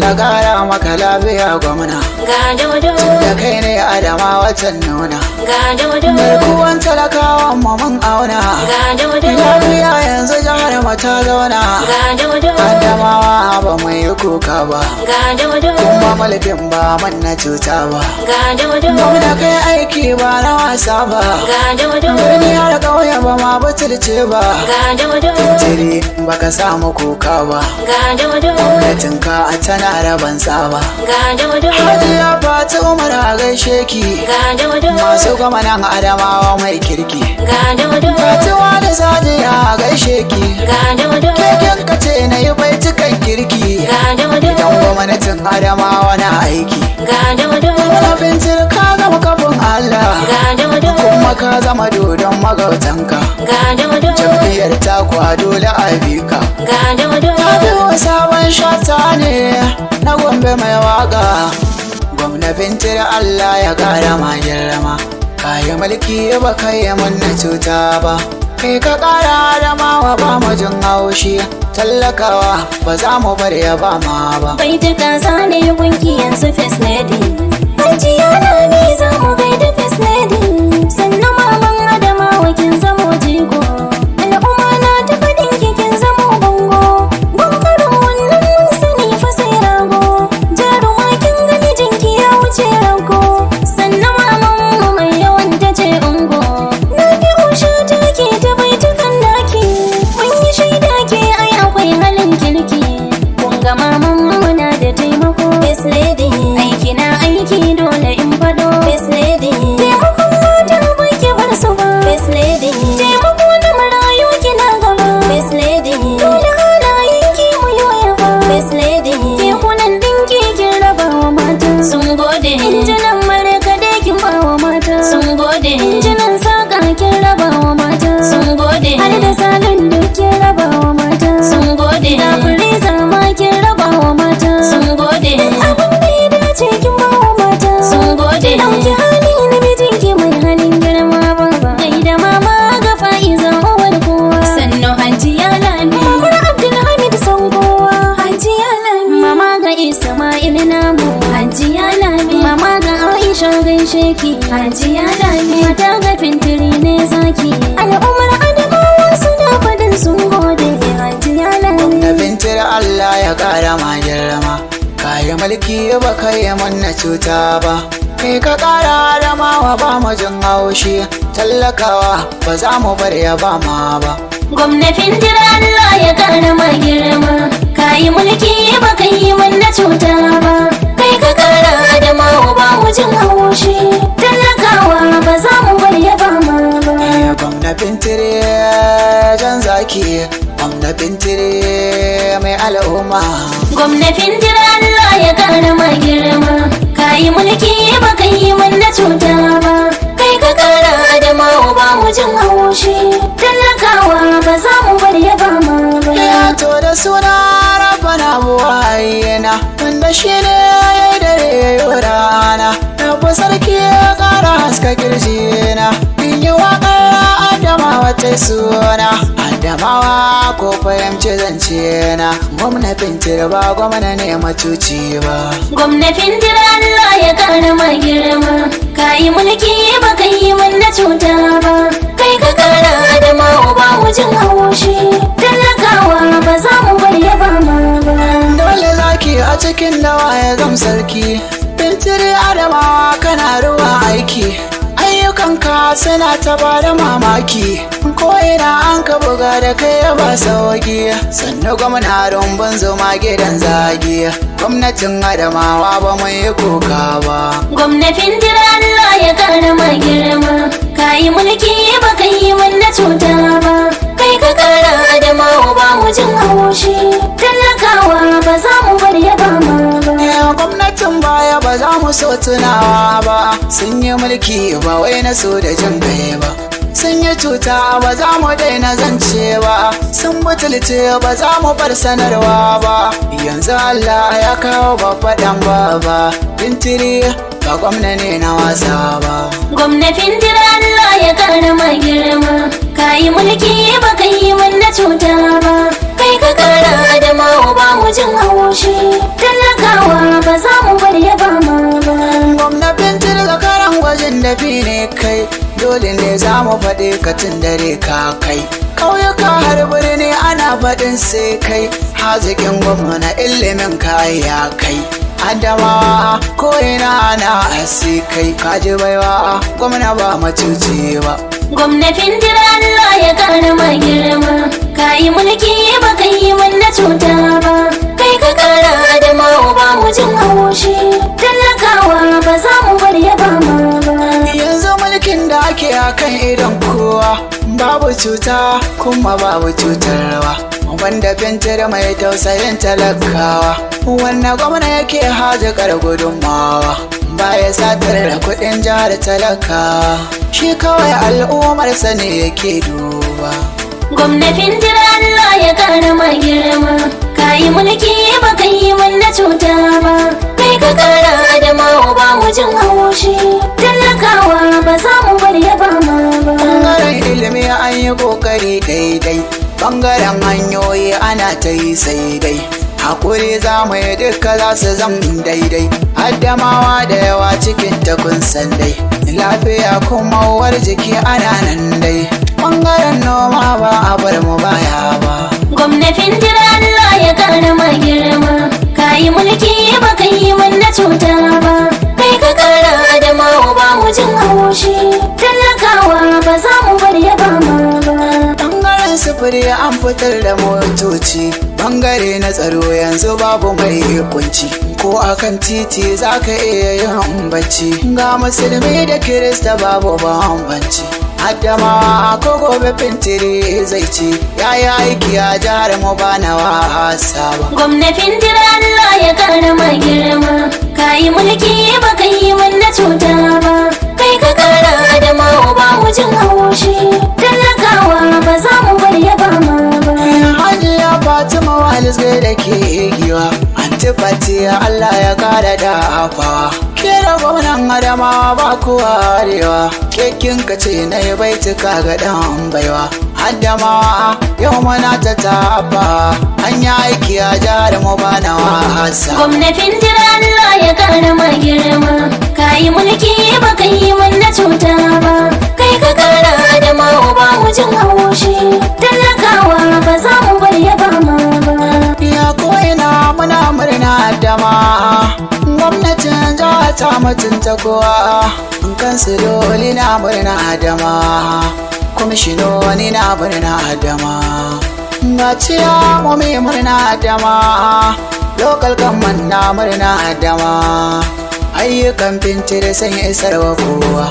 ya kara maka lafiya gwamna. Ga dodo. Da kai ne Adamawa ta nuna. Ga dodo. Garkuwan talakawan mu mun auna. Ga dodo. Lafiya yanzu jihar mu ta zauna. Ga dodo. Adamawa ba mu yi kuka ba. Ga dodo. Kuma mulkin ba man na cuta ba. Ga dodo. Gwamna kai aiki ba na wasa ba. Ga dodo. Birni har ƙauye ba ma butulce ba. Ga dodo. Tiri baka samu kuka ba. Ga dodo. Gwamnatinka tana raban tsaba. Ga dodo. Hajiya Fati Umar a gaishe ki. Ga dodo. Masu gwamnan Adamawa mai kirki. Ga dodo. Fatiwa da Sadiya a gaishe ki. Ga dodo. Keken ka ce na yi baitukan kirki. Ga dodo. Idan gwamnatin Adamawa na aiki. Ga dodo. Wani bincin ka zama kafin Allah. Ga dodo. Kuma ka zama dodon magautanka. Ga dodo. Jam'iyyar takwa dole a bi ka. Ga dodo. Kabiru sabon shata ne na Gombe mai waka. Gwamna Bintir Allah ya kara ma girma. Kayi mulki ba kai munna cuta ba. Kai ka kara Adamawa ba mu jin haushi. Tallakawa ba za mu bar ya ba ma ba. Baituka zane gunki yanzu First Lady. Hajiya Lami za mu gaida First Lady. Sannan maman Adamawa kin zamo jigo. Al'umma na ta faɗin ki kin zamo bango. Bangaro wannan mun sani fa sai rago. Jaruma kin ga mijinki ya wuce rago. Sannan maman mu mai yawan ta ce ungo. Na fi usha take ta baitukan naki. Mun yi shaida ke ai akwai halin kirki. Kun ga maman muna da taimako. First Lady. Aiki na aiki dole in fado. First Lady. Taimakon mata ba ki bar su ba. First Lady. Taimako na marayu kina gaba. First Lady. Dole halayen ki mu yoya ba. First Lady. Kekunan dinki kin raba wa mata. Sun gode. Injinan markaɗe kin ba wa mata. Sun gode. Injinan saƙa kin raba wa mata. Sun gode. Har da salon duk kin raba wa mata. Sun gode. Ga firiza ma kin raba wa mata. Sun gode. Duk abin da ya dace kin ba wa mata. Sun gode. Ɗauki hali namijinki mai halin girma baba. Gaida mama ga fa'iza uwar kowa. Sannu Hajiya Lami. Mamar Abdulhamid son kowa. Hajiya Lami. Mama ga Isma'il namu. Hajiya Lami. Mama ga Aisha gaishe ki. Hajiya Lami. Mata ga fintiri ne zaki. Al'ummar Adamawa suna fadin sun gode. Hajiya Lami. Na Bintir Allah ya kara ma girma. Kayi mulki ba kai munna cuta ba. Kai ka kara Adamawa ba mu jin haushi. Tallakawa ba za mu bar ya ba ma ba. Gwamnatin jira Allah ya kara ma girma. Kayi mulki ba kai yi wanda cuta ba. Kai ka kara Adamawa ba mu jin haushi. Talakawa ba za mu bar yaba ma ba. Gwamna Bintire jan zaki, gwamna Bintire mai al'umma. Gwamnatin jira Allah ya kara ma girma. Kayi mulki ba kai yi wanda cuta ba. Kai ka kara Adamawa ba mu jin haushi. Talakawa ba za mu bar yaba ma ba. Ya to da suna rabana buwayena, wanda shi ne ya yi dare ya yi rana. Rabu sarki ya kara haska kirjina, in yi waƙar Adamawa ta suna. Adamawa ko fahimci zance na, gwamna Bintir ba gwamna ne macuci ba. Gwamnatin jira Allah ya kara ma girma. Kayi mulki ba kai yi wanda cuta ba. Kai ka kara Adamawa ba mu jin haushi. Talakawa ba za mu bar yaba ma ba. Dole zaki a cikin dawa ya zam sarki. Bintiri Adamawa kana ruwa aiki. Ayyukanka suna ta bada mamaki. Ko ina an ka buga da kai ya ba sauki. Sannu gwamna rumbun zuma gidan zagi. Gwamnatin Adamawa ba mu yi kuka ba. Gwamnatin jira Allah ya kara ma girma. Kayi mulki ba kai yi wanda cuta ba. Kai ka kara Adamawa ba mu jin haushi. Talakawa ba za mu bar yaba ma ba. Gwamnatin baya ba za mu so tunawa ba. Sun yi mulki ba wai na so da jin kai ba. Sun yi cuta ba za mu daina zance ba. Sun butulce ba za mu bar sanarwa ba. Yanzu Allah ya kawo babba dan baba. Bintiri ba gwamna ne na wasa ba. Gwamnatin jira Allah ya kara ma girma. Kayi mulki ba kai yi wanda cuta ba. Kai ka kara Adamawa ba mu jin haushi. Talakawa Tallafi ne kai, dole ne za mu faɗi ka tun dare ka kai. Ƙauyuka har birni ana faɗin sai kai, haziƙin gwamna ilimin ka ya kai. Adamawa ko ina ana sai kai, kaji baiwa gwamna ba macuci ba. Gwamnatin jira Allah ya kara ma girma, ka yi mulki ba ka yi mana cuta ba. Kai ka kara Adamawa ba mu jin haushi, talakawa ba za mu bar yaba ma ba. Yanzu mulkin da ake akan idon kowa, babu cuta kuma babu cutarwa. Wanda Fintiri mai tausayin talakawa, wannan gwamna yake hajjakar gudunmawa. Baya satar da kuɗin jihar talakawa, shi kawai al'ummarsa ne yake duba. Gwamnatin jira Allah ya kara ma girma, ka yi mulki ba ka yi mana cuta ba. Kai ka kara Adamawa ba mu jin haushi, talakawa ba za mu bar yaba ma ba. Bangaren ilimi an yi kokari daidai, bangaren hanyoyi ana ta yi sai dai. Hakuri za mu yi duka za su zam daidai, Adamawa da yawa cikin takun sandai. Lafiya kuma uwar jiki ana nan dai, bangaren noma ba a bar mu baya ba. Gwamnatin jira Allah ya kara ma girma, ka yi mulki ba ka yi mana cuta ba. Kai ka kara Adamawa ba mu jin haushi, talakawa ba za mu bar yaba ma ba. Bangaren sufuri an fitar da motoci, bangare na tsaro yanzu babu mai kunci. Ko akan titi za ka iya yin bacci, ga musulmi da kirista babu bambanci. Adamawa ko gobe Fintiri zai ci, ya yi aiki a jihar mu ba na wasa ba. Gwamnatin jira Allah ya kara ma girma, ka yi mulki ba ka yi mana cuta ba. Kai ka kara Adamawa ba mu jin haushi, talakawa ba za mu bar yaba ma ba. Hajiya Fatima Walis da ke giwa, Anti Fati Allah ya kara dafawa. Kera gwamnan Adamawa ba kowa arewa, kekin ka ce na yi baituka ga ɗan baiwa. Adamawa yau mana ta tafa, an yi aiki a jihar mu ba na wasa. Gwamnatin jira Allah ya kara ma girma, ka yi mulki ba ka yi mana cuta ba. Kai ka kara Adamawa ba mu jin haushi, talakawa ba za mu bar yaba ma ba. Ya ko'ina muna murna Adama, gwamnatin jiha ta mutunta kowa. Kansiloli na murna Adama, kwamishinoni na murna Adama, ga ciyamomi murna Adama, local government na murna Adama. Ayyukan Fintiri sun isarwa kowa.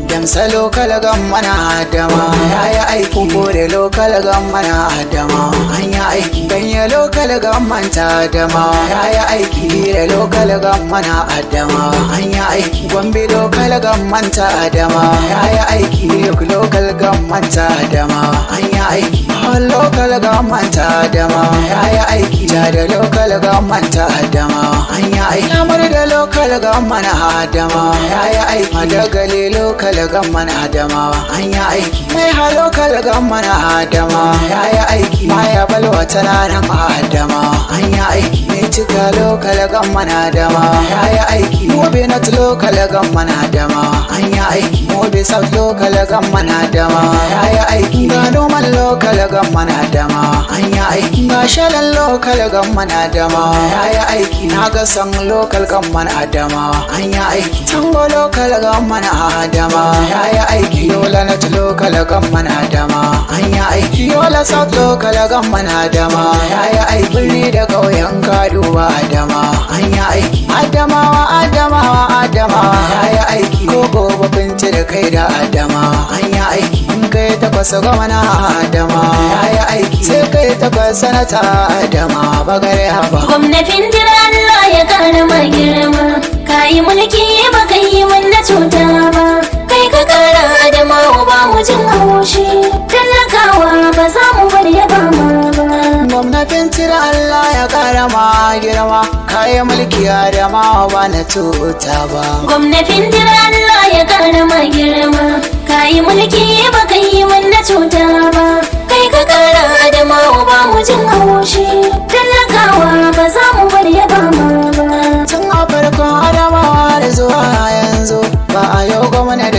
Demsa local government Adama ya yi aiki. Kore local government Adama an yi aiki. Ganye local government Adama ya yi aiki. Bida local government Adama an yi aiki. Gombe local government Adama ya yi aiki. Yoku local government Adama an yi aiki. Hol local government Adama ya yi aiki. Jada local government Adama an yi aiki. Lamar da local government Adama ya yi aiki. Madagali local government Adamawa an yi aiki. Mai ha local government Adama ya yi aiki. Maya Balwa tana nan Adama an yi aiki. Mai cika local government Adama ya yi aiki. Mubi North local government Adama an yi aiki. Mubi South local government Adama ya yi aiki. Ga Numan local government Adama an yi aiki. Ga Shalan local government Adama ya yi aiki. Na ga San local government Adama an yi aiki. Tango local government Adama ya yi aiki. Yola North local government Adama an yi aiki. Yola South local government Adama ya yi aiki. Birni da ƙauyen Kaduwa Adama an yi aiki. Adamawa, Adamawa, Adamawa ya yi aiki. Ko gobe Fintiri kai da Adamawa an yi aiki. In kai takwas gwamna Adama ya yi aiki. Sai kai takwas sanata Adama ba gare ba. Gwamnatin jira Allah ya kara ma girma, ka yi mulki ba ka yi mana cuta ba. Kai ka kara Adamawa ba mu jin haushi, talakawa ba za mu bar yaba ma ba. Gwamnatin cire Allah ya kara ma girma, kayan mulki Adamawa ba na cuta ba. Gwamnatin jira Allah ya kara ma girma, ka yi mulki ba ka yi mana cuta ba. Kai ka kara Adamawa ba mu jin haushi, talakawa ba za mu bar yaba ma ba. Tun a farkon Adamawa da zuwa yanzu, ba a yau gwamna da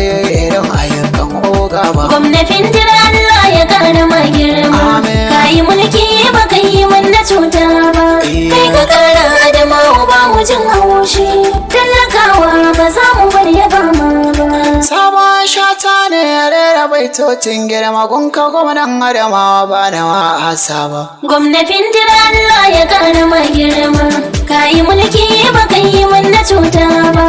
Gata ne ya rera baitocin girma gunka gwamnan Adamawa ba na wasa ba. Gwamnatin jira Allah ya kara ma girma. Ka yi mulki ba ka yi mana cuta ba.